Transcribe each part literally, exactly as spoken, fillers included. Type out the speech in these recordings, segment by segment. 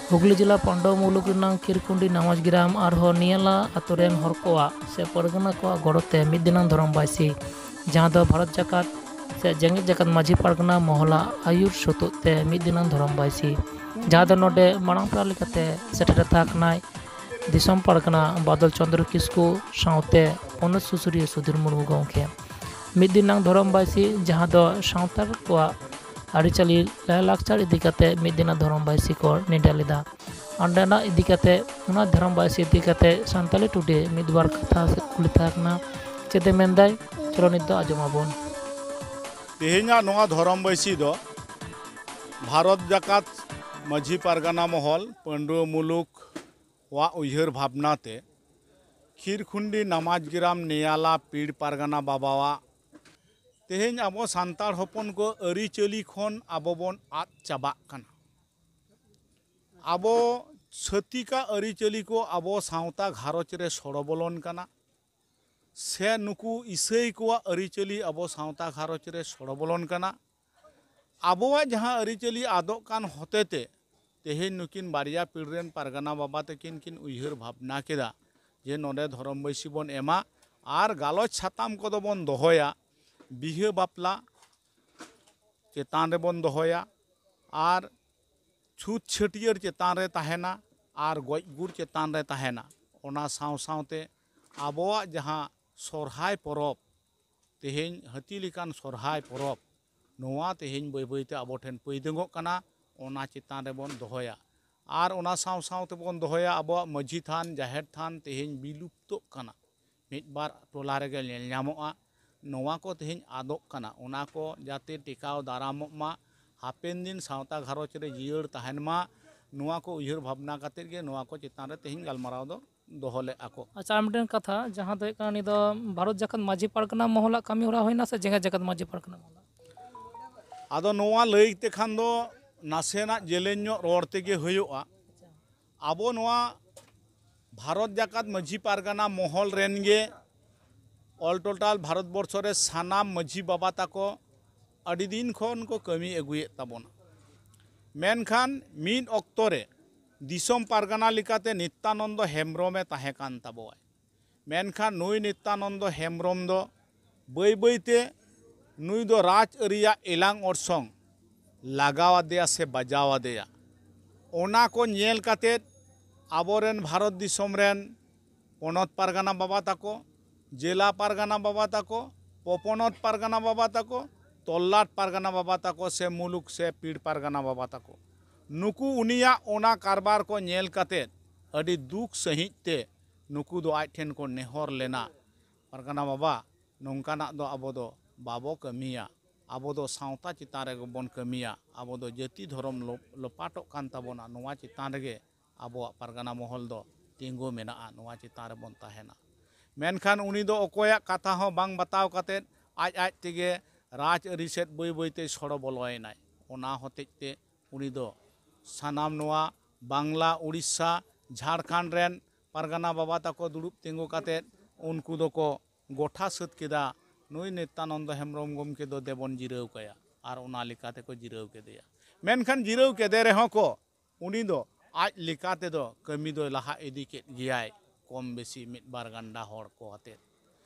ᱦᱩᱜᱽᱞᱤ ᱡᱮᱞᱟ ᱯᱟᱱᱰᱚᱵ ᱢᱩᱞᱩᱠ ᱨᱮᱱᱟᱜ ᱠᱷᱤᱨᱠᱩᱱᱰᱤ ᱱᱟᱢᱟᱡᱽ ᱜᱨᱟᱢ ᱟᱨᱦᱚᱸ ᱱᱤᱭᱟᱞᱟ ᱟᱛᱳ ᱨᱮᱱ ᱦᱚᱲ ᱠᱚᱣᱟᱜ ᱥᱮ ᱯᱟᱨᱜᱟᱱᱟ ᱠᱚᱣᱟᱜ ᱜᱚᱲᱚ ᱛᱮ ᱢᱤᱫ ᱫᱤᱱᱟᱝ ᱫᱷᱚᱨᱚᱢ ᱵᱟᱭᱥᱤ, ᱡᱟᱦᱟᱸ ᱫᱚ ᱵᱷᱟᱨᱚᱛ ᱡᱟᱠᱟᱛ ᱥᱮ ᱡᱮᱜᱮᱛ ᱡᱟᱠᱟᱛ ᱢᱟᱹᱡᱷᱤ ᱯᱟᱨᱜᱟᱱᱟ ᱢᱚᱦᱚᱞᱟᱜ ᱟᱹᱭᱩᱨ ᱥᱩᱛᱩᱜ ᱛᱮ ᱢᱤᱫ ᱫᱤᱱᱟᱝ ᱫᱷᱚᱨᱚᱢ ᱵᱟᱭᱥᱤ, ᱡᱟᱦᱟᱸ ᱫᱚ ᱱᱚᱰᱮ ᱢᱟᱲᱟᱝ ᱯᱮᱲᱟ ᱞᱮᱠᱟᱛᱮ ᱥᱮᱴᱮᱨ ᱛᱟᱦᱮᱸ ᱠᱟᱱᱟᱭ ᱫᱤᱥᱚᱢ ᱯᱟᱨᱜᱟᱱᱟ ᱵᱟᱫᱚᱞ ᱪᱚᱸᱫᱽᱨᱚ ᱠᱤᱥᱠᱩ ᱥᱟᱶᱛᱮ ᱯᱚᱱᱚᱛ ᱥᱩᱥᱟᱹᱨᱤᱭᱟᱹ ᱥᱩᱫᱷᱤᱨ ᱢᱩᱨᱢᱩ ᱜᱚᱢᱠᱮ᱾ ᱢᱤᱫ ᱫᱤᱱᱟᱝ ᱫᱷᱚᱨᱚᱢ ᱵᱟᱭᱥᱤ, ᱡᱟᱦᱟᱸ ᱫᱚ ᱥᱟᱱᱛᱟᱲ ᱠᱚᱣᱟᱜ ᱟᱹᱨᱤᱪᱟᱹᱞᱤ ᱞᱟᱭᱼᱞᱟᱠᱪᱟᱨ ᱤᱫᱤ ᱠᱟᱛᱮ ᱢᱤᱫ ᱫᱤᱱᱟᱜ ᱫᱷᱚᱨᱚᱢ ᱵᱟᱭᱥᱤ ᱠᱚ ᱱᱮᱰᱟ ᱞᱮᱫᱟ᱾ ᱚᱸᱰᱮᱱᱟᱜ ᱤᱫᱤ ᱠᱟᱛᱮ, ᱚᱱᱟ ᱫᱷᱚᱨᱚᱢ ᱵᱟᱭᱥᱤ ᱤᱫᱤ ᱠᱟᱛᱮ ᱥᱟᱱᱛᱟᱲᱤ ᱴᱩᱰᱮ ᱢᱤᱫ ᱵᱟᱨ ᱠᱟᱛᱷᱟ ᱥᱮ ᱠᱩᱞᱤ ᱛᱟᱦᱮᱸ ᱠᱟᱱᱟ, ᱪᱮᱫ ᱮ ᱢᱮᱱᱫᱟᱭ? ᱪᱚᱞᱚ ᱱᱤᱛ ᱫᱚ ᱟᱸᱡᱚᱢ ᱟᱵᱚᱱ᱾ ᱛᱮᱦᱮᱧᱟᱜ ᱱᱚᱣᱟ ᱫᱷᱚᱨᱚᱢ ᱵᱟᱭᱥᱤ ᱫᱚ ᱵᱷᱟᱨᱚᱛ ᱡᱟᱠᱟᱛ ᱢᱟᱹᱡᱷᱤ ᱯᱟᱨᱜᱟᱱᱟ ᱢᱚᱦᱚᱞ, ᱯᱟᱹᱱᱰᱩᱣᱟᱹ ᱢᱩᱞᱩᱠ ᱣᱟᱜ ᱩᱭᱦᱟᱹᱨ ᱵᱷᱟᱵᱽᱱᱟ ᱛᱮ ᱠᱷᱤᱨᱠᱷᱩᱱᱰᱤ ᱱᱟᱢᱟᱡᱽ ᱜᱨᱟᱢ ᱱᱮᱭᱟᱞᱟ ᱯᱤᱲ ᱯᱟᱨᱜᱟᱱᱟ ᱵᱟᱵᱟᱣᱟᱜ ᱛᱮᱦᱮᱧ ᱟᱵᱚ ᱥᱟᱱᱛᱟᱲ ᱦᱚᱯᱚᱱ ᱠᱚ ᱟᱹᱨᱤᱪᱟᱹᱞᱤ ᱠᱷᱚᱱ ᱟᱵᱚ ᱵᱚᱱ ᱟᱫ ᱪᱟᱵᱟᱜ ᱠᱟᱱᱟ᱾ ᱟᱵᱚ ᱪᱷᱟᱹᱛᱤᱠᱟᱜ ᱟᱹᱨᱤᱪᱟᱹᱞᱤ ᱠᱚ ᱟᱵᱚ ᱥᱟᱶᱛᱟ ᱜᱷᱟᱨᱚᱸᱡᱽ ᱨᱮ ᱥᱚᱲᱚ ᱵᱚᱞᱚᱱ ᱠᱟᱱᱟ, ᱥᱮ ᱱᱩᱠᱩ ᱤᱥᱟᱹᱭ ᱠᱚᱣᱟᱜ ᱟᱹᱨᱤᱪᱟᱹᱞᱤ ᱟᱵᱚ ᱥᱟᱶᱛᱟ ᱜᱷᱟᱨᱚᱸᱡᱽ ᱨᱮ ᱥᱚᱲᱚ ᱵᱚᱞᱚᱱ ᱠᱟᱱᱟ᱾ ᱟᱵᱚᱣᱟᱜ ᱡᱟᱦᱟᱸ ᱟᱹᱨᱤᱪᱟᱹᱞᱤ ᱟᱫᱚᱜ ᱠᱟᱱ ᱦᱚᱛᱮᱛᱮ ᱛᱮᱦᱮᱧ ᱱᱩᱠᱤᱱ ᱵᱟᱨᱭᱟ ᱯᱤᱲ ᱨᱮᱱ ᱯᱟᱨᱜᱟᱱᱟ ᱵᱟᱵᱟ ᱛᱟᱹᱠᱤᱱ ᱠᱤᱱ ᱩᱭᱦᱟᱹᱨ ᱵᱷᱟᱵᱽᱱᱟ ᱠᱮᱫᱟ ᱡᱮ ᱱᱚᱰᱮ ᱫᱷᱚᱨᱚᱢ ᱵᱟᱹᱭᱥᱤ ᱵᱚᱱ ᱮᱢᱟ ᱟᱨ ᱜᱟᱞᱚᱪ ᱥᱟᱛᱟᱢ ᱠᱚᱫᱚ ᱵᱚᱱ ᱫᱚᱦᱚᱭᱟ ᱵᱤᱦᱟᱹ ᱵᱟᱯᱞᱟ ᱪᱮᱛᱟᱱ ᱨᱮᱵᱚᱱ ᱫᱚᱦᱚᱭᱟ ᱟᱨ ᱪᱷᱩᱛ ᱪᱷᱟᱹᱴᱭᱟᱹᱨ ᱪᱮᱛᱟᱱ ᱨᱮ ᱛᱟᱦᱮᱱᱟ ᱟᱨ ᱜᱚᱡ ᱜᱩᱨ ᱪᱮᱛᱟᱱ ᱨᱮ ᱛᱟᱦᱮᱱᱟ᱾ ᱚᱱᱟ ᱥᱟᱶ ᱥᱟᱶᱛᱮ ᱟᱵᱚᱣᱟᱜ ᱡᱟᱦᱟᱸ ᱥᱚᱨᱦᱟᱭ ᱯᱚᱨᱚᱵᱽ, ᱛᱮᱦᱮᱧ ᱦᱟᱹᱛᱤ ᱞᱮᱠᱟᱱ ᱥᱚᱨᱦᱟᱭ ᱯᱚᱨᱚᱵᱽ, ᱱᱚᱣᱟ ᱛᱮᱦᱮᱧ ᱵᱟᱹᱭ ᱵᱟᱹᱭᱛᱮ ᱟᱵᱚ ᱴᱷᱮᱱ ᱯᱟᱹᱭᱫᱟᱹᱝᱚᱜ ᱠᱟᱱᱟ, ᱚᱱᱟ ᱪᱮᱛᱟᱱ ᱨᱮᱵᱚᱱ ᱫᱚᱦᱚᱭᱟ᱾ ᱟᱨ ᱚᱱᱟ ᱥᱟᱶ ᱥᱟᱶ ᱛᱮᱵᱚᱱ ᱫᱚᱦᱚᱭᱟ ᱟᱵᱚᱣᱟᱜ ᱢᱟᱹᱡᱷᱤ ᱛᱷᱟᱱ, ᱡᱟᱦᱮᱨ ᱛᱷᱟᱱ ᱛᱮᱦᱮᱧ ᱵᱤᱞᱩᱯᱛᱚᱜ ᱠᱟᱱᱟ, ᱢᱤᱫ ᱵᱟᱨ ᱴᱚᱞᱟ ᱨᱮᱜᱮ ᱧᱮᱞ ᱧᱟᱢᱚᱜᱼᱟ᱾ ᱱᱚᱣᱟ ᱠᱚ ᱛᱮᱦᱮᱧ ᱟᱫᱚᱜ ᱠᱟᱱᱟ, ᱚᱱᱟ ᱠᱚ ᱡᱟᱛᱮ ᱴᱮᱠᱟᱣ ᱫᱟᱨᱟᱢᱚᱜ ᱢᱟ, ᱦᱟᱯᱮᱱ ᱫᱤᱱ ᱥᱟᱶᱛᱟ ᱜᱷᱟᱨᱚᱸᱡᱽ ᱨᱮ ᱡᱤᱭᱟᱹᱲ ᱛᱟᱦᱮᱱ ᱢᱟ, ᱱᱚᱣᱟ ᱠᱚ ᱩᱭᱦᱟᱹᱨ ᱵᱷᱟᱵᱽᱱᱟ ᱠᱟᱛᱮᱫ ᱜᱮ ᱱᱚᱣᱟ ᱠᱚ ᱪᱮᱛᱟᱱ ᱨᱮ ᱛᱮᱦᱮᱧ ᱜᱟᱞᱢᱟᱨᱟᱣ ᱫᱚ ᱫᱚᱦᱚ ᱞᱮᱫᱼᱟ ᱠᱚ᱾ ᱟᱪᱪᱷᱟ, ᱟᱨ ᱢᱤᱫᱴᱮᱱ ᱠᱟᱛᱷᱟ, ᱡᱟᱦᱟᱸ ᱫᱚ ᱦᱩᱭᱩᱜ ᱠᱟᱱᱟ, ᱱᱤᱭᱟᱹ ᱫᱚ ᱵᱷᱟᱨᱚᱛ ᱡᱟᱠᱟᱛ ᱢᱟᱹᱡᱷᱤ ᱯᱟᱨᱜᱟᱱᱟ ᱢᱚᱦᱚᱞᱟᱜ ᱠᱟᱹᱢᱤ ᱦᱚᱨᱟ ᱦᱩᱭᱱᱟ ᱥᱮ ᱡᱮᱜᱮᱛ ᱡᱟᱠᱟᱛ ᱢᱟᱹᱡᱷᱤ ᱯᱟᱨᱜᱟᱱᱟ ᱢᱚᱦᱚᱞᱟᱜ? ᱟᱫᱚ ᱱᱚᱣᱟ ᱞᱟᱹᱭ ᱛᱮ ᱠᱷᱟᱱ ᱫᱚ ᱱᱟᱥᱮᱱᱟᱜ ᱡᱮᱞᱮᱧ ᱧᱚᱜ ᱨᱚᱲ ᱛᱮᱜᱮ ᱦᱩᱭᱩᱜᱼᱟ᱾ ᱟᱵᱚ ᱱᱚᱣᱟ ᱵᱷᱟᱨᱚᱛ ᱡᱟᱠᱟᱛ ᱢᱟᱹᱡᱷᱤ ᱯᱟᱨᱜᱟᱱᱟ ᱢᱚᱦᱚᱞ ᱨᱮᱱ ᱜᱮ all total ᱵᱷᱟᱨᱚᱛ ᱵᱚᱨᱥᱚ ᱨᱮ ᱥᱟᱱᱟᱢ ᱢᱟᱹᱡᱷᱤ ᱵᱟᱵᱟ ᱛᱟᱠᱚ ᱟᱹᱰᱤ ᱫᱤᱱ ᱠᱷᱚᱱ ᱠᱚ ᱠᱟᱹᱢᱤ ᱟᱹᱜᱩᱭᱮᱫ ᱛᱟᱵᱚᱱᱟ᱾ ᱢᱮᱱᱠᱷᱟᱱ ᱢᱤᱫ ᱚᱠᱛᱚ ᱨᱮ ᱫᱤᱥᱚᱢ ᱯᱟᱨᱜᱟᱱᱟ ᱞᱮᱠᱟᱛᱮ ᱱᱤᱛᱭᱟᱱᱚᱱᱫᱚ ᱦᱮᱢᱵᱨᱚᱢᱮ ᱛᱟᱦᱮᱸ ᱠᱟᱱ ᱛᱟᱵᱚᱣᱟᱭ᱾ ᱢᱮᱱᱠᱷᱟᱱ ᱱᱩᱭ ᱱᱤᱛᱭᱟᱱᱚᱱᱫᱚ ᱦᱮᱢᱵᱨᱚᱢ ᱫᱚ ᱵᱟᱹᱭ ᱵᱟᱹᱭᱛᱮ ᱱᱩᱭ ᱫᱚ ᱨᱟᱡᱽ ᱟᱹᱨᱤᱭᱟᱜ ᱮᱞᱟᱝ ᱚᱨᱥᱚᱝ ᱞᱟᱜᱟᱣ ᱟᱫᱮᱭᱟ ᱥᱮ ᱵᱟᱡᱟᱣ ᱟᱫᱮᱭᱟ᱾ ᱚᱱᱟ ᱠᱚ ᱧᱮᱞ ᱠᱟᱛᱮᱫ ᱟᱵᱚᱨᱮᱱ ᱵᱷᱟᱨᱚᱛ ᱫᱤᱥᱚᱢ ᱨᱮᱱ ᱯᱚᱱᱚᱛ ᱯᱟᱨᱜᱟᱱᱟ ᱵᱟᱵᱟ ᱛᱟᱠᱚ, ᱡᱮᱞᱟ ᱯᱟᱨᱜᱟᱱᱟ ᱵᱟᱵᱟ ᱛᱟᱠᱚ, ᱯᱚᱯᱚᱱᱚᱛ ᱯᱟᱨᱜᱟᱱᱟ ᱵᱟᱵᱟ ᱛᱟᱠᱚ, ᱛᱚᱞᱞᱟᱴ ᱯᱟᱨᱜᱟᱱᱟ ᱵᱟᱵᱟ ᱛᱟᱠᱚ ᱥᱮ ᱢᱩᱞᱩᱠ ᱥᱮ ᱯᱤᱲ ᱯᱟᱨᱜᱟᱱᱟ ᱵᱟᱵᱟ ᱛᱟᱠᱚ, ᱱᱩᱠᱩ ᱩᱱᱤᱭᱟᱜ ᱚᱱᱟ ᱠᱟᱨᱵᱟᱨ ᱠᱚ ᱧᱮᱞ ᱠᱟᱛᱮᱫ ᱟᱹᱰᱤ ᱫᱩᱠ ᱥᱟᱺᱦᱤᱡ ᱛᱮ ᱱᱩᱠᱩ ᱫᱚ ᱟᱡ ᱴᱷᱮᱱ ᱠᱚ ᱱᱮᱦᱚᱨ ᱞᱮᱱᱟ, "ᱯᱟᱨᱜᱟᱱᱟ ᱵᱟᱵᱟ, ᱱᱚᱝᱠᱟᱱᱟᱜ ᱫᱚ ᱟᱵᱚ ᱫᱚ ᱵᱟᱵᱚ ᱠᱟᱹᱢᱤᱭᱟ, ᱟᱵᱚ ᱫᱚ ᱥᱟᱶᱛᱟ ᱪᱮᱛᱟᱱ ᱨᱮᱜᱮ ᱵᱚᱱ ᱠᱟᱹᱢᱤᱭᱟ, ᱟᱵᱚ ᱫᱚ ᱡᱟᱹᱛᱤ ᱫᱷᱚᱨᱚᱢ ᱞᱚ-, ᱞᱚᱯᱟᱴᱚᱜ ᱠᱟᱱ ᱛᱟᱵᱚᱱᱟ, ᱱᱚᱣᱟ ᱪᱮᱛᱟᱱ ᱨᱮᱜᱮ ᱟᱵᱚᱣᱟᱜ ᱯᱟᱨᱜᱟᱱᱟ ᱢᱚᱦᱚᱞ ᱫᱚ ᱛᱤᱸᱜᱩ ᱢᱮᱱᱟᱜᱼᱟ, ᱱᱚᱣᱟ ᱪᱮᱛᱟᱱ ᱨᱮᱵᱚᱱ ᱛᱟᱦᱮᱱᱟ᱾" ᱢᱮᱱᱠᱷᱟᱱ ᱩᱱᱤ ᱫᱚ ᱚᱠᱚᱭᱟᱜ ᱠᱟᱛᱷᱟ ᱦᱚᱸ ᱵᱟᱝ ᱵᱟᱛᱟᱣ ᱠᱟᱛᱮᱫ ᱟᱡ ᱟᱡ ᱛᱮᱜᱮ ᱨᱟᱡᱽ ᱟᱹᱨᱤ ᱥᱮᱫ ᱵᱟᱹᱭ ᱵᱟᱹᱭᱛᱮᱭ ᱥᱚᱲᱚ ᱵᱚᱞᱚᱭᱮᱱᱟᱭ᱾ ᱚᱱᱟ ᱦᱚᱛᱮᱡ ᱛᱮ ᱩᱱᱤ ᱫᱚ ᱥᱟᱱᱟᱢ ᱱᱚᱣᱟ ᱵᱟᱝᱞᱟ, ᱩᱲᱤᱥᱥᱟ, ᱡᱷᱟᱲᱠᱷᱚᱸᱰ ᱨᱮᱱ ᱯᱟᱨᱜᱟᱱᱟ ᱵᱟᱵᱟ ᱛᱟᱠᱚ ᱫᱩᱲᱩᱵ ᱛᱤᱸᱜᱩ ᱠᱟᱛᱮᱫ ᱩᱱᱠᱩ ᱫᱚᱠᱚ ᱜᱚᱴᱟ ᱥᱟᱹᱛ ᱠᱮᱫᱟ, ᱱᱩᱭ ᱱᱤᱛᱭᱟᱱᱚᱱᱫᱚ ᱦᱮᱢᱵᱨᱚᱢ ᱜᱚᱢᱠᱮ ᱫᱚ ᱫᱮᱵᱚᱱ ᱡᱤᱨᱟᱹᱣ ᱠᱟᱭᱟ᱾ ᱟᱨ ᱚᱱᱟ ᱞᱮᱠᱟ ᱛᱮᱠᱚ ᱡᱤᱨᱟᱹᱣ ᱠᱮᱫᱮᱭᱟ᱾ ᱢᱮᱱᱠᱷᱟᱱ ᱡᱤᱨᱟᱹᱣ ᱠᱮᱫᱮ ᱨᱮᱦᱚᱸ ᱠᱚ, ᱩᱱᱤ ᱫᱚ ᱟᱡ ᱞᱮᱠᱟ ᱛᱮᱫᱚ ᱠᱟᱹᱢᱤ ᱫᱚᱭ ᱞᱟᱦᱟ ᱤᱫᱤ ᱠᱮᱫ ᱜᱮᱭᱟᱭ, ᱠᱚᱢ ᱵᱮᱥᱤ ᱢᱤᱫ ᱵᱟᱨ ᱜᱟᱱᱰᱟ ᱦᱚᱲ ᱠᱚ ᱟᱛᱮᱫ᱾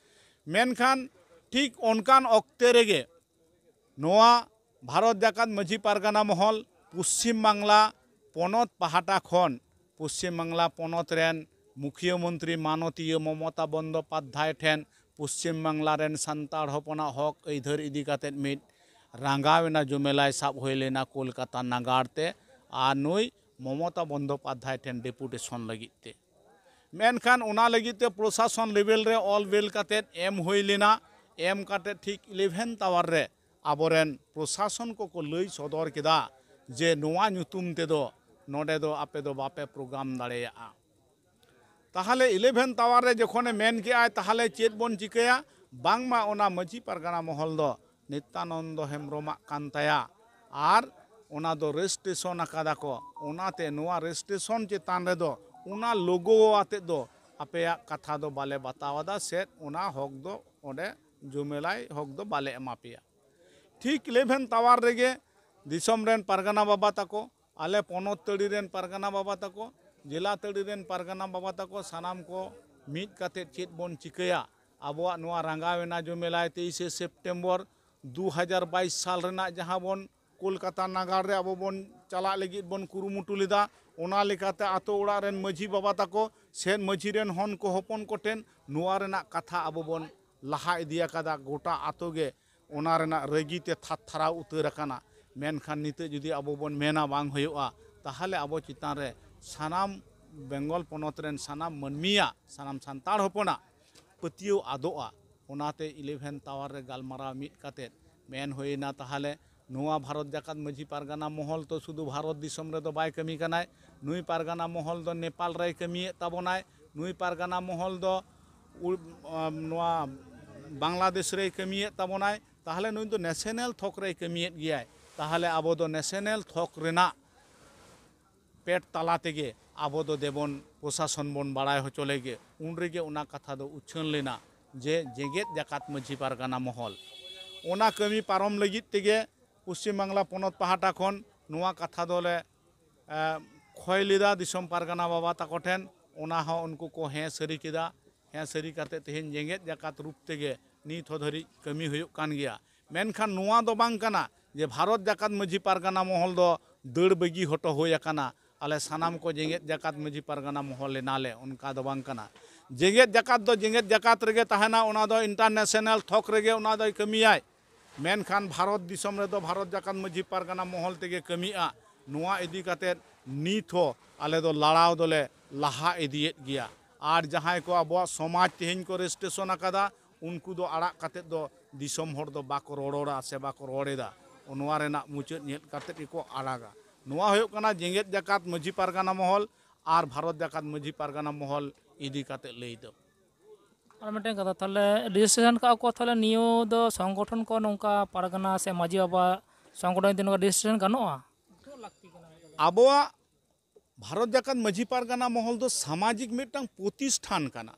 ᱢᱮᱱᱠᱷᱟᱱ ᱴᱷᱤᱠ ᱚᱱᱠᱟᱱ ᱚᱠᱛᱮ ᱨᱮᱜᱮ ᱱᱚᱣᱟ ᱵᱷᱟᱨᱚᱛ ᱡᱟᱠᱟᱛ ᱢᱟᱹᱡᱷᱤ ᱯᱟᱨᱜᱟᱱᱟ ᱢᱚᱦᱚᱞ ᱯᱚᱥᱪᱤᱢ ᱵᱟᱝᱞᱟ ᱯᱚᱱᱚᱛ ᱯᱟᱦᱴᱟ ᱠᱷᱚᱱ ᱯᱚᱥᱪᱤᱢ ᱵᱟᱝᱞᱟ ᱯᱚᱱᱚᱛ ᱨᱮᱱ ᱢᱩᱠᱷᱤᱭᱟᱹ ᱢᱚᱱᱛᱨᱤ ᱢᱟᱱᱚᱛᱤᱭᱟᱹ ᱢᱚᱢᱚᱛᱟ ᱵᱚᱱᱫᱚᱯᱟᱫᱽᱫᱷᱟᱭ ᱴᱷᱮᱱ ᱯᱚᱥᱪᱤᱢ ᱵᱟᱝᱞᱟ ᱨᱮᱱ ᱥᱟᱱᱛᱟᱲ ᱦᱚᱯᱚᱱᱟᱜ ᱦᱚᱠ ᱟᱹᱭᱫᱟᱹᱨ ᱤᱫᱤ ᱠᱟᱛᱮᱫ ᱢᱤᱫ ᱨᱟᱸᱜᱟᱣ ᱮᱱᱟ, ᱡᱚᱢᱮᱞᱟᱭ ᱥᱟᱵ ᱦᱩᱭ ᱞᱮᱱᱟ ᱠᱳᱞᱠᱟᱛᱟ ᱱᱟᱜᱟᱨ ᱛᱮ, ᱟᱨ ᱱᱩᱭ ᱢᱚᱢᱚᱛᱟ ᱵᱚᱱᱫᱚᱯᱟᱫᱽᱫᱷᱟᱭ ᱴᱷᱮᱱ ᱰᱮᱯᱩᱴᱮᱥᱚᱱ ᱞᱟᱹᱜᱤᱫ ᱛᱮ᱾ ᱢᱮᱱᱠᱷᱟᱱ ᱚᱱᱟ ᱞᱟᱹᱜᱤᱫ ᱛᱮ ᱯᱨᱚᱥᱟᱥᱚᱱ ᱞᱮᱵᱮᱞ ᱨᱮ ᱚᱞ ᱵᱮᱞ ᱠᱟᱛᱮᱫ ᱮᱢ ᱦᱩᱭ ᱞᱮᱱᱟ᱾ ᱮᱢ ᱠᱟᱛᱮᱫ ᱴᱷᱤᱠ ᱤᱞᱮᱵᱷᱮᱱ ᱴᱟᱣᱟᱨ ᱨᱮ ᱟᱵᱚᱨᱮᱱ ᱯᱨᱚᱥᱟᱥᱚᱱ ᱠᱚᱠᱚ ᱞᱟᱹᱭ ᱥᱚᱫᱚᱨ ᱠᱮᱫᱟ ᱡᱮ ᱱᱚᱣᱟ ᱧᱩᱛᱩᱢ ᱛᱮᱫᱚ ᱱᱚᱰᱮ ᱫᱚ ᱟᱯᱮ ᱫᱚ ᱵᱟᱯᱮ ᱯᱨᱳᱜᱨᱟᱢ ᱫᱟᱲᱮᱭᱟᱜᱼᱟ᱾ ᱛᱟᱦᱚᱞᱮ ᱤᱞᱮᱵᱷᱮᱱ ᱴᱟᱣᱟᱨ ᱨᱮ ᱡᱚᱠᱷᱚᱱᱮ ᱢᱮᱱ ᱠᱮᱜᱼᱟᱭ, ᱛᱟᱦᱚᱞᱮ ᱪᱮᱫ ᱵᱚᱱ ᱪᱤᱠᱟᱹᱭᱟ? ᱵᱟᱝᱢᱟ ᱚᱱᱟ ᱢᱟᱹᱡᱷᱤ ᱯᱟᱨᱜᱟᱱᱟ ᱢᱚᱦᱚᱞ ᱫᱚ ᱱᱤᱛᱭᱟᱱᱚᱱᱫᱚ ᱦᱮᱢᱵᱨᱚᱢᱟᱜ ᱠᱟᱱ ᱛᱟᱭᱟ, ᱟᱨ ᱚᱱᱟ ᱫᱚ ᱨᱮᱡᱤᱥᱴᱨᱮᱥᱚᱱ ᱟᱠᱟᱫᱟ ᱠᱚ᱾ ᱚᱱᱟᱛᱮ ᱱᱚᱣᱟ ᱨᱮᱡᱤᱥᱴᱨᱮᱥᱚᱱ ᱪᱮᱛᱟᱱ ᱨᱮᱫᱚ ᱚᱱᱟ ᱞᱳᱜᱳ ᱟᱛᱮᱫ ᱫᱚ ᱟᱯᱮᱭᱟᱜ ᱠᱟᱛᱷᱟ ᱫᱚ ᱵᱟᱞᱮ ᱵᱟᱛᱟᱣ ᱟᱫᱟ, ᱥᱮ ᱚᱱᱟ ᱦᱚᱠ ᱫᱚ ᱚᱸᱰᱮ ᱡᱩᱢᱮᱞᱟᱭ ᱦᱚᱠ ᱫᱚ ᱵᱟᱞᱮ ᱮᱢᱟ ᱯᱮᱭᱟ᱾ ᱴᱷᱤᱠ ᱤᱞᱮᱵᱷᱮᱱ ᱴᱟᱣᱟᱨ ᱨᱮᱜᱮ ᱫᱤᱥᱚᱢ ᱨᱮᱱ ᱯᱟᱨᱜᱟᱱᱟ ᱵᱟᱵᱟ ᱛᱟᱠᱚ ᱟᱞᱮ ᱯᱚᱱᱚᱛ ᱛᱟᱹᱲᱤ ᱨᱮᱱ ᱯᱟᱨᱜᱟᱱᱟ ᱵᱟᱵᱟ ᱛᱟᱠᱚ, ᱡᱮᱞᱟ ᱛᱟᱹᱲᱤ ᱨᱮᱱ ᱯᱟᱨᱜᱟᱱᱟ ᱵᱟᱵᱟ ᱛᱟᱠᱚ, ᱥᱟᱱᱟᱢ ᱠᱚ ᱢᱤᱫ ᱠᱟᱛᱮᱫ ᱪᱮᱫ ᱵᱚᱱ ᱪᱤᱠᱟᱹᱭᱟ? ᱟᱵᱚᱣᱟᱜ ᱱᱚᱣᱟ ᱨᱟᱸᱜᱟᱣ ᱮᱱᱟ ᱡᱚᱢᱮᱞᱟᱭ ᱛᱮᱭᱤᱥᱮ ᱥᱮᱯᱴᱮᱢᱵᱚᱨ ᱫᱩ ᱦᱟᱡᱟᱨ ᱵᱟᱭᱤᱥ ᱥᱟᱞ ᱨᱮᱱᱟᱜ ᱡᱟᱦᱟᱸ ᱵᱚᱱ ᱠᱳᱞᱠᱟᱛᱟ ᱱᱟᱜᱟᱨ ᱨᱮ ᱟᱵᱚ ᱵᱚᱱ ᱪᱟᱞᱟᱜ ᱞᱟᱹᱜᱤᱫ ᱵᱚᱱ ᱠᱩᱨᱩᱢᱩᱴᱩ ᱞᱮᱫᱟ, ᱚᱱᱟ ᱞᱮᱠᱟᱛᱮ ᱟᱛᱳ ᱚᱲᱟᱜ ᱨᱮᱱ ᱢᱟᱹᱡᱷᱤ ᱵᱟᱵᱟ ᱛᱟᱠᱚ ᱥᱮ ᱢᱟᱹᱡᱷᱤ ᱨᱮᱱ ᱦᱚᱱ ᱠᱚ ᱦᱚᱯᱚᱱ ᱠᱚᱴᱷᱮᱱ ᱱᱚᱣᱟ ᱨᱮᱱᱟᱜ ᱠᱟᱛᱷᱟ ᱟᱵᱚ ᱵᱚᱱ ᱞᱟᱦᱟ ᱤᱫᱤ ᱟᱠᱟᱫᱟ᱾ ᱜᱚᱴᱟ ᱟᱛᱳ ᱜᱮ ᱚᱱᱟ ᱨᱮᱱᱟᱜ ᱨᱟᱹᱜᱤ ᱛᱮ ᱛᱷᱟᱨ ᱛᱷᱟᱨᱟᱣ ᱩᱛᱟᱹᱨ ᱟᱠᱟᱱᱟ᱾ ᱢᱮᱱᱠᱷᱟᱱ ᱱᱤᱛᱚᱜ ᱡᱩᱫᱤ ᱟᱵᱚ ᱵᱚᱱ ᱢᱮᱱᱟ ᱵᱟᱝ ᱦᱩᱭᱩᱜᱼᱟ, ᱛᱟᱦᱚᱞᱮ ᱟᱵᱚ ᱪᱮᱛᱟᱱ ᱨᱮ ᱥᱟᱱᱟᱢ ᱵᱮᱝᱜᱚᱞ ᱯᱚᱱᱚᱛ ᱨᱮᱱ ᱥᱟᱱᱟᱢ ᱢᱟᱹᱱᱢᱤᱭᱟᱜ, ᱥᱟᱱᱟᱢ ᱥᱟᱱᱛᱟᱲ ᱦᱚᱯᱚᱱᱟᱜ ᱯᱟᱹᱛᱭᱟᱹᱣ ᱟᱫᱚᱜᱼᱟ᱾ ᱚᱱᱟᱛᱮ ᱤᱞᱮᱵᱷᱮᱱ ᱴᱟᱣᱟᱨ ᱨᱮ ᱜᱟᱞᱢᱟᱨᱟᱣ ᱢᱤᱫ ᱠᱟᱛᱮᱫ ᱢᱮᱱ ᱦᱩᱭᱱᱟ, ᱛᱟᱦᱚᱞᱮ ᱱᱚᱣᱟ ᱵᱷᱟᱨᱚᱛ ᱡᱟᱠᱟᱛ ᱢᱟᱹᱡᱷᱤ ᱯᱟᱨᱜᱟᱱᱟ ᱢᱚᱦᱚᱞ ᱛᱚ ᱥᱩᱫᱷᱩ ᱵᱷᱟᱨᱚᱛ ᱫᱤᱥᱚᱢ ᱨᱮᱫᱚ ᱵᱟᱭ ᱠᱟᱹᱢᱤ ᱠᱟᱱᱟᱭ᱾ ᱱᱩᱭ ᱯᱟᱨᱜᱟᱱᱟ ᱢᱚᱦᱚᱞ ᱫᱚ ᱱᱮᱯᱟᱞ ᱨᱮᱭ ᱠᱟᱹᱢᱤᱭᱮᱫ ᱛᱟᱵᱚᱱᱟᱭ, ᱱᱩᱭ ᱯᱟᱨᱜᱟᱱᱟ ᱢᱚᱦᱚᱞ ᱫᱚ ᱩᱲ-, ᱟᱢ, ᱱᱚᱣᱟ ᱵᱟᱝᱞᱟᱫᱮᱥ ᱨᱮᱭ ᱠᱟᱹᱢᱤᱭᱮᱫ ᱛᱟᱵᱚᱱᱟᱭ, ᱛᱟᱦᱚᱞᱮ ᱱᱩᱭ ᱫᱚ ᱱᱮᱥᱮᱱᱮᱞ ᱛᱷᱚᱠ ᱨᱮᱭ ᱠᱟᱹᱢᱤᱭᱮᱫ ᱜᱮᱭᱟᱭ᱾ ᱛᱟᱦᱚᱞᱮ ᱟᱵᱚ ᱫᱚ ᱱᱮᱥᱮᱱᱮᱞ ᱛᱷᱚᱠ ᱨᱮᱱᱟᱜ ᱯᱮᱴ ᱛᱟᱞᱟ ᱛᱮᱜᱮ ᱟᱵᱚ ᱫᱚ ᱫᱮᱵᱚᱱ ᱯᱨᱚᱥᱟᱥᱚᱱ ᱵᱚᱱ ᱵᱟᱲᱟᱭ ᱦᱚᱪᱚ ᱞᱮᱜᱮ᱾ ᱩᱱ ᱨᱮᱜᱮ ᱚᱱᱟ ᱠᱟᱛᱷᱟ ᱫᱚ ᱩᱪᱷᱟᱹᱱ ᱞᱮᱱᱟ ᱡᱮ ᱡᱮᱜᱮᱛ ᱡᱟᱠᱟᱛ ᱢᱟᱹᱡᱷᱤ ᱯᱟᱨᱜᱟᱱᱟ ᱢᱚᱦᱚᱞ ᱚᱱᱟ ᱠᱟᱹᱢᱤ ᱯᱟᱨᱚᱢ ᱞᱟᱹᱜᱤᱫ ᱛᱮᱜᱮ ᱯᱚᱥᱪᱤᱢ ᱵᱟᱝᱞᱟ ᱯᱚᱱᱚᱛ ᱯᱟᱦᱴᱟ ᱠᱷᱚᱱ ᱱᱚᱣᱟ ᱠᱟᱛᱷᱟ ᱫᱚᱞᱮ ᱮ, ᱠᱷᱚᱭ ᱞᱮᱫᱟ ᱫᱤᱥᱚᱢ ᱯᱟᱨᱜᱟᱱᱟ ᱵᱟᱵᱟ ᱛᱟᱠᱚ ᱴᱷᱮᱱ᱾ ᱚᱱᱟ ᱦᱚᱸ ᱩᱱᱠᱩ ᱠᱚ ᱦᱮᱸ ᱥᱟᱹᱨᱤ ᱠᱮᱫᱟ᱾ ᱦᱮᱸ ᱥᱟᱹᱨᱤ ᱠᱟᱛᱮ ᱛᱮᱦᱮᱧ ᱡᱮᱜᱮᱛ ᱡᱟᱠᱟᱛ ᱨᱩᱯ ᱛᱮᱜᱮ ᱱᱤᱛ ᱦᱚᱸ ᱫᱷᱟᱹᱨᱤᱡ ᱠᱟᱹᱢᱤ ᱦᱩᱭᱩᱜ ᱠᱟᱱ ᱜᱮᱭᱟ᱾ ᱢᱮᱱᱠᱷᱟᱱ ᱱᱚᱣᱟ ᱫᱚ ᱵᱟᱝ ᱠᱟᱱᱟ ᱡᱮ ᱵᱷᱟᱨᱚᱛ ᱡᱟᱠᱟᱛ ᱢᱟᱹᱡᱷᱤ ᱯᱟᱨᱜᱟᱱᱟ ᱢᱚᱦᱚᱞ ᱫᱚ ᱫᱟᱹᱲ ᱵᱟᱹᱜᱤ ᱦᱚᱴᱚ ᱦᱩᱭ ᱟᱠᱟᱱᱟ, ᱟᱞᱮ ᱥᱟᱱᱟᱢ ᱠᱚ ᱡᱮᱜᱮᱛ ᱡᱟᱠᱟᱛ ᱢᱟᱹᱡᱷᱤ ᱯᱟᱨᱜᱟᱱᱟ ᱢᱚᱦᱚᱞ ᱮᱱᱟᱞᱮ, ᱚᱱᱠᱟ ᱫᱚ ᱵᱟᱝ ᱠᱟᱱᱟ᱾ ᱡᱮᱜᱮᱛ ᱡᱟᱠᱟᱛ ᱫᱚ ᱡᱮᱜᱮᱛ ᱡᱟᱠᱟᱛ ᱨᱮᱜᱮ ᱛᱟᱦᱮᱱᱟ, ᱚᱱᱟ ᱫᱚ ᱤᱱᱴᱟᱨᱱᱮᱥᱚᱱᱟᱞ ᱛᱷᱚᱠ ᱨᱮᱜᱮ ᱚᱱᱟ ᱫᱚᱭ ᱠᱟᱹᱢᱤᱭᱟᱭ᱾ ᱢᱮᱱᱠᱷᱟᱱ ᱵᱷᱟᱨᱚᱛ ᱫᱤᱥᱚᱢ ᱨᱮᱫᱚ ᱵᱷᱟᱨᱚᱛ ᱡᱟᱠᱟᱛ ᱢᱟᱹᱡᱷᱤ ᱯᱟᱨᱜᱟᱱᱟ ᱢᱚᱦᱚᱞ ᱛᱮᱜᱮ ᱠᱟᱹᱢᱤᱜᱼᱟ᱾ ᱱᱚᱣᱟ ᱤᱫᱤ ᱠᱟᱛᱮᱫ ᱱᱤᱛ ᱦᱚᱸ ᱟᱞᱮ ᱫᱚ ᱞᱟᱲᱟᱣ ᱫᱚᱞᱮ ᱞᱟᱦᱟ ᱤᱫᱤᱭᱮᱫ ᱜᱮᱭᱟ᱾ ᱟᱨ ᱡᱟᱦᱟᱸᱭ ᱠᱚ ᱟᱵᱚᱣᱟᱜ ᱥᱚᱢᱟᱡᱽ ᱛᱮᱦᱮᱧ ᱠᱚ ᱨᱮᱡᱤᱥᱴᱨᱮᱥᱚᱱ ᱟᱠᱟᱫᱟ, ᱩᱱᱠᱩ ᱫᱚ ᱟᱲᱟᱜ ᱠᱟᱛᱮᱫ ᱫᱚ ᱫᱤᱥᱚᱢ ᱦᱚᱲ ᱫᱚ ᱵᱟᱠᱚ ᱨᱚᱨᱚᱲᱟ ᱥᱮ ᱵᱟᱠᱚ ᱨᱚᱲ ᱮᱫᱟ᱾ ᱱᱚᱣᱟ ᱨᱮᱱᱟᱜ ᱢᱩᱪᱟᱹᱫ ᱧᱮᱞ ᱠᱟᱛᱮᱫ ᱜᱮᱠᱚ ᱟᱲᱟᱜᱟ᱾ ᱱᱚᱣᱟ ᱦᱩᱭᱩᱜ ᱠᱟᱱᱟ ᱡᱮᱜᱮᱛ ᱡᱟᱠᱟᱛ ᱢᱟᱹᱡᱷᱤ ᱯᱟᱨᱜᱟᱱᱟ ᱢᱚᱦᱚᱞ ᱟᱨ ᱵᱷᱟᱨᱚᱛ ᱡᱟᱠᱟᱛ ᱢᱟᱹᱡᱷᱤ ᱯᱟᱨᱜᱟᱱᱟ ᱢᱚᱦᱚᱞ ᱤᱫᱤ ᱠᱟᱛᱮᱫ ᱞᱟᱹᱭ ᱫᱚ᱾ ᱟᱨ ᱢᱤᱫᱴᱮᱱ ᱠᱟᱛᱷᱟ, ᱛᱟᱦᱚᱞᱮ ᱨᱮᱡᱤᱥᱴᱨᱮᱥᱚᱱ ᱠᱟᱜᱼᱟ ᱠᱚ, ᱛᱟᱦᱚᱞᱮ ᱱᱤᱭᱟᱹ ᱫᱚ ᱥᱚᱝᱜᱚᱴᱷᱚᱱ ᱠᱚ ᱱᱚᱝᱠᱟ ᱯᱟᱨᱜᱟᱱᱟ ᱥᱮ ᱢᱟᱹᱡᱷᱤ ᱵᱟᱵᱟ ᱥᱚᱝᱜᱚᱴᱷᱚᱱ ᱤᱫᱤ ᱱᱚᱝᱠᱟ ᱨᱮᱡᱤᱥᱴᱨᱮᱥᱚᱱ ᱜᱟᱱᱚᱜᱼᱟ? ᱟᱵᱚᱣᱟᱜ ᱵᱷᱟᱨᱚᱛ ᱡᱟᱠᱟᱛ ᱢᱟᱹᱡᱷᱤ ᱯᱟᱨᱜᱟᱱᱟ ᱢᱚᱦᱚᱞ ᱫᱚ ᱥᱟᱢᱟᱡᱤᱠ ᱢᱤᱫᱴᱟᱝ ᱯᱨᱚᱛᱤᱥᱴᱷᱟᱱ ᱠᱟᱱᱟ᱾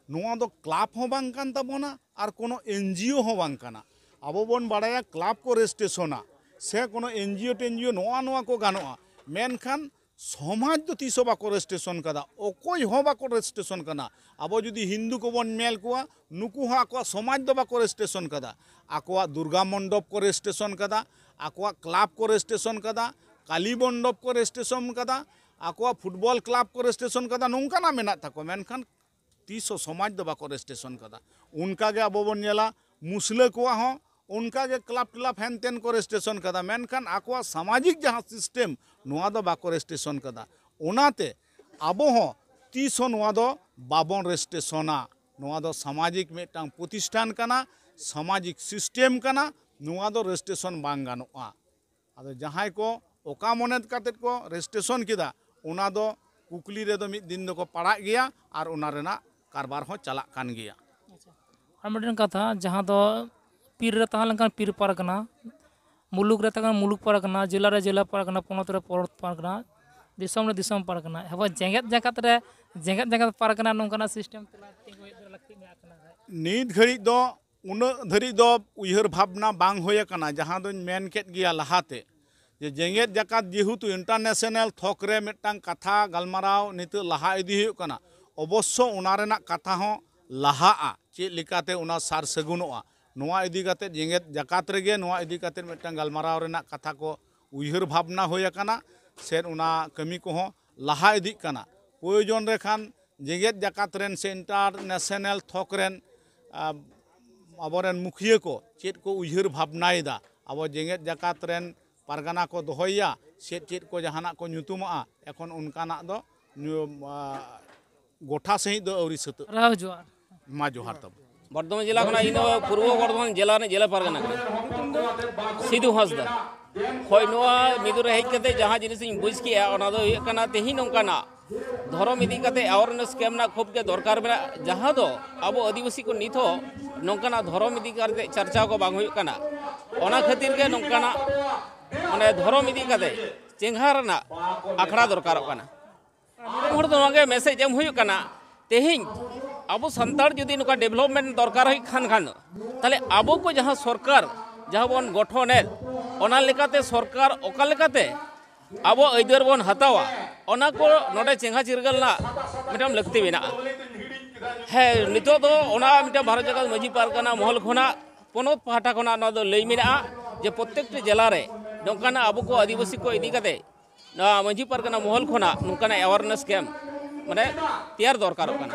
ᱱᱚᱣᱟ ᱫᱚ ᱠᱞᱟᱵᱽ ᱦᱚᱸ ᱵᱟᱝ ᱠᱟᱱ ᱛᱟᱵᱚᱱᱟ ᱟᱨ ᱠᱳᱱᱳ ᱮᱱᱡᱤᱳ ᱦᱚᱸ ᱵᱟᱝ ᱠᱟᱱᱟ᱾ ᱟᱵᱚ ᱵᱚᱱ ᱵᱟᱲᱟᱭᱟ ᱠᱞᱟᱵᱽ ᱠᱚ ᱨᱮᱡᱤᱥᱴᱨᱮᱥᱚᱱᱟ ᱥᱮ ᱠᱳᱱᱳ ᱮᱱᱡᱤᱳ ᱴᱮᱱᱡᱤᱳ ᱱᱚᱣᱟ ᱱᱚᱣᱟ ᱠᱚ ᱜᱟᱱᱚᱜᱼᱟ, ᱢᱮᱱᱠᱷᱟᱱ ᱥᱚᱢᱟᱡᱽ ᱫᱚ ᱛᱤᱥ ᱦᱚᱸ ᱵᱟᱠᱚ ᱨᱮᱡᱤᱥᱴᱨᱮᱥᱚᱱ ᱠᱟᱫᱟ, ᱚᱠᱚᱭ ᱦᱚᱸ ᱵᱟᱠᱚ ᱨᱮᱡᱤᱥᱴᱨᱮᱥᱚᱱ ᱠᱟᱱᱟ᱾ ᱟᱵᱚ ᱡᱩᱫᱤ ᱦᱤᱱᱫᱩ ᱠᱚᱵᱚᱱ ᱧᱮᱞ ᱠᱚᱣᱟ, ᱱᱩᱠᱩ ᱦᱚᱸ ᱟᱠᱚᱣᱟᱜ ᱥᱚᱢᱟᱡᱽ ᱫᱚ ᱵᱟᱠᱚ ᱨᱮᱡᱤᱥᱴᱨᱮᱥᱚᱱ ᱠᱟᱫᱟ, ᱟᱠᱚᱣᱟᱜ ᱫᱩᱨᱜᱟ ᱢᱚᱱᱰᱚᱯ ᱠᱚ ᱨᱮᱡᱤᱥᱴᱨᱮᱥᱚᱱ ᱠᱟᱫᱟ, ᱟᱠᱚᱣᱟᱜ ᱠᱞᱟᱵᱽ ᱠᱚ ᱨᱮᱡᱤᱥᱴᱨᱮᱥᱚᱱ ᱠᱟᱫᱟ, ᱠᱟᱞᱤ ᱢᱚᱱᱰᱚᱯ ᱠᱚ ᱨᱮᱡᱤᱥᱴᱨᱮᱥᱚᱱ ᱠᱟᱫᱟ, ᱟᱠᱚᱣᱟᱜ ᱯᱷᱩᱴᱵᱚᱞ ᱠᱞᱟᱵᱽ ᱠᱚ ᱨᱮᱡᱤᱥᱴᱨᱮᱥᱚᱱ ᱠᱟᱫᱟ, ᱱᱚᱝᱠᱟᱱᱟᱜ ᱢᱮᱱᱟᱜ ᱛᱟᱠᱚᱣᱟ᱾ ᱢᱮᱱᱠᱷᱟᱱ ᱛᱤᱥ ᱦᱚᱸ ᱥᱚᱢᱟᱡᱽ ᱫᱚ ᱵᱟᱠᱚ ᱨᱮᱡᱤᱥᱴᱨᱮᱥᱚᱱ ᱠᱟᱫᱟ᱾ ᱚᱱᱠᱟ ᱜᱮ ᱟᱵᱚ ᱵᱚᱱ ᱧᱮᱞᱟ, ᱢᱩᱥᱞᱟᱹ ᱠᱚᱣᱟᱜ ᱦᱚᱸ ᱚᱱᱠᱟ ᱜᱮ ᱠᱞᱟᱵᱽ ᱴᱞᱟᱵᱽ ᱦᱮᱱ ᱛᱮᱱ ᱠᱚ ᱨᱮᱡᱤᱥᱴᱨᱮᱥᱚᱱ ᱠᱟᱫᱟ, ᱢᱮᱱᱠᱷᱟᱱ ᱟᱠᱚᱣᱟᱜ ᱥᱟᱢᱟᱡᱤᱠ ᱡᱟᱦᱟᱸ ᱥᱤᱥᱴᱮᱢ, ᱱᱚᱣᱟ ᱫᱚ ᱵᱟᱠᱚ ᱨᱮᱡᱤᱥᱴᱨᱮᱥᱚᱱ ᱠᱟᱫᱟ᱾ ᱚᱱᱟᱛᱮ ᱟᱵᱚ ᱦᱚᱸ ᱛᱤᱥ ᱦᱚᱸ ᱱᱚᱣᱟ ᱫᱚ ᱵᱟᱵᱚᱱ ᱨᱮᱡᱤᱥᱴᱨᱮᱥᱚᱱᱟ᱾ ᱱᱚᱣᱟ ᱫᱚ ᱥᱟᱢᱟᱡᱤᱠ ᱢᱤᱫᱴᱟᱝ ᱯᱨᱚᱛᱤᱥᱴᱷᱟᱱ ᱠᱟᱱᱟ, ᱥᱟᱢᱟᱡᱤᱠ ᱥᱤᱥᱴᱮᱢ ᱠᱟᱱᱟ, ᱱᱚᱣᱟ ᱫᱚ ᱨᱮᱡᱤᱥᱴᱨᱮᱥᱚᱱ ᱵᱟᱝ ᱜᱟᱱᱚᱜᱼᱟ᱾ ᱟᱫᱚ ᱡᱟᱦᱟᱸᱭ ᱠᱚ ᱚᱠᱟ ᱢᱚᱱᱮ ᱠᱟᱛᱮᱫ ᱠᱚ ᱨᱮᱡᱤᱥᱴᱨᱮᱥᱚᱱ ᱠᱮᱫᱟ, ᱚᱱᱟ ᱫᱚ ᱠᱩᱠᱞᱤ ᱨᱮᱫᱚ ᱢᱤᱫ ᱫᱤᱱ ᱫᱚᱠᱚ ᱯᱟᱲᱟᱜ ᱜᱮᱭᱟ ᱟᱨ ᱚᱱᱟ ᱨᱮᱱᱟᱜ ᱠᱟᱨᱵᱟᱨ ᱦᱚᱸ ᱪᱟᱞᱟᱜ ᱠᱟᱱ ᱜᱮᱭᱟ᱾ ᱟᱨ ᱢᱤᱫᱴᱮᱱ ᱠᱟᱛᱷᱟ, ᱡᱟᱦᱟᱸ ᱫᱚ ᱯᱤᱲ ᱨᱮ ᱛᱟᱦᱮᱸ ᱞᱮᱱᱠᱷᱟᱱ ᱯᱤᱲ ᱯᱟᱨᱜᱟᱱᱟ, ᱢᱩᱞᱩᱠ ᱨᱮ ᱛᱟᱦᱮᱸ ᱞᱮᱱᱠᱷᱟᱱ ᱢᱩᱞᱩᱠ ᱯᱟᱨᱜᱟᱱᱟ, ᱡᱮᱞᱟ ᱨᱮ ᱡᱮᱞᱟ ᱯᱟᱨᱜᱟᱱᱟ, ᱯᱚᱱᱚᱛ ᱨᱮ ᱯᱚᱱᱚᱛ ᱯᱟᱨᱜᱟᱱᱟ, ᱫᱤᱥᱚᱢ ᱨᱮ ᱫᱤᱥᱚᱢ ᱯᱟᱨᱜᱟᱱᱟ᱾ ᱟᱵᱚ ᱡᱮᱜᱮᱛ ᱡᱟᱠᱟᱛ ᱨᱮ ᱡᱮᱜᱮᱛ ᱡᱟᱠᱟᱛ ᱯᱟᱨᱜᱟᱱᱟ ᱱᱚᱝᱠᱟᱱᱟᱜ ᱥᱤᱥᱴᱮᱢ ᱛᱮᱞᱟ ᱛᱤᱸᱜᱩ ᱦᱮᱡ ᱫᱚ ᱞᱟᱹᱠᱛᱤ ᱢᱮᱱᱟᱜ ᱠᱟᱱᱟ᱾ ᱱᱤᱛ ᱜᱷᱟᱹᱲᱤᱡ ᱫᱚ ᱩᱱᱟᱹᱜ ᱫᱷᱟᱹᱨᱤᱡ ᱫᱚ ᱩᱭᱦᱟᱹᱨ ᱵᱷᱟᱵᱽᱱᱟ ᱵᱟᱝ ᱦᱩᱭ ᱟᱠᱟᱱᱟ, ᱡᱟᱦᱟᱸ ᱫᱚᱧ ᱢᱮᱱ ᱠᱮᱫ ᱜᱮᱭᱟ ᱞᱟᱦᱟᱛᱮ, ᱡᱮ ᱡᱮᱜᱮᱛ ᱡᱟᱠᱟᱛ ᱡᱮᱦᱮᱛᱩ ᱤᱱᱴᱟᱨᱱᱮᱥᱱᱟᱞ ᱛᱷᱚᱠ ᱨᱮ ᱢᱤᱫᱴᱟᱝ ᱠᱟᱛᱷᱟ ᱜᱟᱞᱢᱟᱨᱟᱣ ᱱᱤᱛᱚᱜ ᱞᱟᱦᱟ ᱤᱫᱤ ᱦᱩᱭᱩᱜ ᱠᱟᱱᱟ, ᱚᱵᱚᱥᱥᱚ ᱚᱱᱟ ᱨᱮᱱᱟᱜ ᱠᱟᱛᱷᱟ ᱦᱚᱸ ᱞᱟᱦᱟᱜᱼᱟ, ᱪᱮᱫ ᱞᱮᱠᱟᱛᱮ ᱚᱱᱟ ᱥᱟᱨ ᱥᱟᱹᱜᱩᱱᱚᱜᱼᱟ᱾ ᱱᱚᱣᱟ ᱤᱫᱤ ᱠᱟᱛᱮ ᱡᱮᱜᱮᱛ ᱡᱟᱠᱟᱛ ᱨᱮᱜᱮ ᱱᱚᱣᱟ ᱤᱫᱤ ᱠᱟᱛᱮ ᱢᱤᱫᱴᱟᱝ ᱜᱟᱞᱢᱟᱨᱟᱣ ᱨᱮᱱᱟᱜ ᱠᱟᱛᱷᱟ ᱠᱚ ᱩᱭᱦᱟᱹᱨ ᱵᱷᱟᱵᱽᱱᱟ ᱦᱩᱭ ᱟᱠᱟᱱᱟ, ᱥᱮ ᱚᱱᱟ ᱠᱟᱹᱢᱤ ᱠᱚᱦᱚᱸ ᱞᱟᱦᱟ ᱤᱫᱤᱜ ᱠᱟᱱᱟ᱾ ᱯᱨᱚᱭᱳᱡᱚᱱ ᱨᱮ ᱠᱷᱟᱱ ᱡᱮᱜᱮᱛ ᱡᱟᱠᱟᱛ ᱨᱮᱱ ᱥᱮ ᱤᱱᱴᱟᱨᱱᱮᱥᱱᱟᱞ ᱛᱷᱚᱠ ᱨᱮᱱ, ᱟ, ᱟᱵᱚᱨᱮᱱ ᱢᱩᱠᱷᱤᱭᱟᱹ ᱠᱚ ᱪᱮᱫ ᱠᱚ ᱩᱭᱦᱟᱹᱨ ᱵᱷᱟᱵᱽᱱᱟᱭᱮᱫᱟ, ᱟᱵᱚ ᱡᱮᱜᱮᱛ ᱡᱟᱠᱟᱛ ᱨᱮᱱ ᱯᱟᱨᱜᱟᱱᱟ ᱠᱚ ᱫᱚᱦᱚᱭᱮᱭᱟ, ᱪᱮᱫ ᱪᱮᱫ ᱠᱚ ᱡᱟᱦᱟᱱᱟᱜ ᱠᱚ ᱧᱩᱛᱩᱢᱟᱜᱼᱟ, ᱮᱠᱷᱚᱱ ᱚᱱᱠᱟᱱᱟᱜ ᱫᱚ ᱧᱩ-, ᱟ, ᱜᱚᱴᱟ ᱥᱟᱺᱦᱤᱡ ᱫᱚ ᱟᱹᱣᱨᱤ ᱥᱟᱹᱛᱟᱹᱜ᱾ ᱨᱟᱣ ᱡᱚᱦᱟᱨ᱾ ᱢᱟ ᱡᱚᱦᱟᱨ ᱛᱟᱵᱚᱱ᱾ ᱵᱚᱨᱫᱷᱚᱢᱟᱱ ᱡᱮᱞᱟ ᱠᱷᱚᱱᱟᱜ ᱤᱧ ᱫᱚ ᱯᱩᱨᱵᱚ ᱵᱚᱨᱫᱷᱚᱢᱟᱱ ᱡᱮᱞᱟ ᱨᱤᱱᱤᱡ ᱡᱮᱞᱟ ᱯᱟᱨᱜᱟᱱᱟ ᱠᱟᱱᱟ ᱥᱤᱫᱷᱩ ᱦᱟᱸᱥᱫᱟ᱾ ᱦᱳᱭ, ᱱᱚᱣᱟ ᱢᱤᱫᱩᱨ ᱨᱮ ᱦᱮᱡ ᱠᱟᱛᱮ ᱡᱟᱦᱟᱸ ᱡᱤᱱᱤᱥ ᱤᱧ ᱵᱩᱡᱽ ᱠᱮᱜᱼᱟ, ᱚᱱᱟ ᱫᱚ ᱦᱩᱭᱩᱜ ᱠᱟᱱᱟ ᱛᱮᱦᱮᱧ ᱱᱚᱝᱠᱟᱱᱟᱜ ᱫᱷᱚᱨᱚᱢ ᱤᱫᱤ ᱠᱟᱛᱮ ᱟᱣᱟᱨᱱᱮᱥ ᱠᱮᱢᱯ ᱨᱮᱱᱟᱜ ᱠᱷᱩᱵ ᱜᱮ ᱫᱚᱨᱠᱟᱨ ᱢᱮᱱᱟᱜᱼᱟ, ᱡᱟᱦᱟᱸ ᱫᱚ ᱟᱵᱚ ᱟᱹᱫᱤᱵᱟᱹᱥᱤ ᱠᱚ ᱱᱤᱛ ᱦᱚᱸ ᱱᱚᱝᱠᱟᱱᱟᱜ ᱫᱷᱚᱨᱚᱢ ᱤᱫᱤ ᱠᱟᱛᱮ ᱪᱟᱨᱪᱟᱣ ᱠᱚ ᱵᱟᱝ ᱦᱩᱭᱩᱜ ᱠᱟᱱᱟ᱾ ᱚᱱᱟ ᱠᱷᱟᱹᱛᱤᱨ ᱜᱮ ᱱᱚᱝᱠᱟᱱᱟᱜ ᱚᱱᱮ ᱫᱷᱚᱨᱚᱢ ᱤᱫᱤ ᱠᱟᱛᱮ ᱪᱮᱸᱜᱷᱟ ᱨᱮᱱᱟᱜ ᱟᱠᱷᱲᱟ ᱫᱚᱨᱠᱟᱨᱚᱜ ᱠᱟᱱᱟ᱾ ᱦᱚᱲ ᱫᱚ ᱱᱚᱣᱟ ᱜᱮ ᱢᱮᱥᱮᱡᱽ ᱮᱢ ᱦᱩᱭᱩᱜ ᱠᱟᱱᱟ, ᱛᱮᱦᱮᱧ ᱟᱵᱚ ᱥᱟᱱᱛᱟᱲ ᱡᱩᱫᱤ ᱱᱚᱝᱠᱟ ᱰᱮᱵᱷᱞᱚᱯᱢᱮᱱᱴ ᱫᱚᱨᱠᱟᱨ ᱦᱩᱭᱩᱜ ᱠᱷᱟᱱ ᱠᱷᱟᱱ ᱫᱚ, ᱛᱟᱦᱚᱞᱮ ᱟᱵᱚ ᱠᱚ ᱡᱟᱦᱟᱸ ᱥᱚᱨᱠᱟᱨ ᱡᱟᱦᱟᱸ ᱵᱚᱱ ᱜᱚᱴᱷᱚᱱᱮᱫ, ᱚᱱᱟ ᱞᱮᱠᱟᱛᱮ ᱥᱚᱨᱠᱟᱨ ᱚᱠᱟ ᱞᱮᱠᱟᱛᱮ ᱟᱵᱚ ᱟᱹᱭᱫᱟᱹᱨ ᱵᱚᱱ ᱦᱟᱛᱟᱣᱟ, ᱚᱱᱟ ᱠᱚ ᱱᱚᱰᱮ ᱪᱮᱸᱜᱷᱟ ᱪᱤᱨᱜᱟᱹᱞ ᱨᱮᱱᱟᱜ ᱢᱤᱫᱴᱟᱝ ᱞᱟᱹᱠᱛᱤ ᱢᱮᱱᱟᱜᱼᱟ᱾ ᱦᱮᱸ, ᱱᱤᱛᱚᱜ ᱫᱚ ᱚᱱᱟ ᱢᱤᱫᱴᱟᱝ ᱵᱷᱟᱨᱚᱛ ᱡᱟᱠᱟᱛ ᱢᱟᱹᱡᱷᱤ ᱯᱟᱨᱜᱟᱱᱟ ᱢᱚᱦᱚᱞ ᱠᱷᱚᱱᱟᱜ, ᱯᱚᱱᱚᱛ ᱯᱟᱦᱴᱟ ᱠᱷᱚᱱᱟᱜ ᱱᱚᱣᱟ ᱫᱚ ᱞᱟᱹᱭ ᱢᱮᱱᱟᱜᱼᱟ ᱡᱮ ᱯᱨᱚᱛᱮᱠᱴᱤ ᱡᱮᱞᱟ ᱨᱮ ᱱᱚᱝᱠᱟᱱᱟᱜ ᱟᱵᱚ ᱠᱚ ᱟᱹᱫᱤᱵᱟᱹᱥᱤ ᱠᱚ ᱤᱫᱤ ᱠᱟᱛᱮ ᱱᱚᱣᱟ ᱢᱟᱹᱡᱷᱤ ᱯᱟᱨᱜᱟᱱᱟ ᱢᱚᱦᱚᱞ ᱠᱷᱚᱱᱟᱜ ᱱᱚᱝᱠᱟᱱᱟᱜ awareness camp ᱢᱟᱱᱮ ᱛᱮᱭᱟᱨ ᱫᱚᱨᱠᱟᱨᱚᱜ ᱠᱟᱱᱟ᱾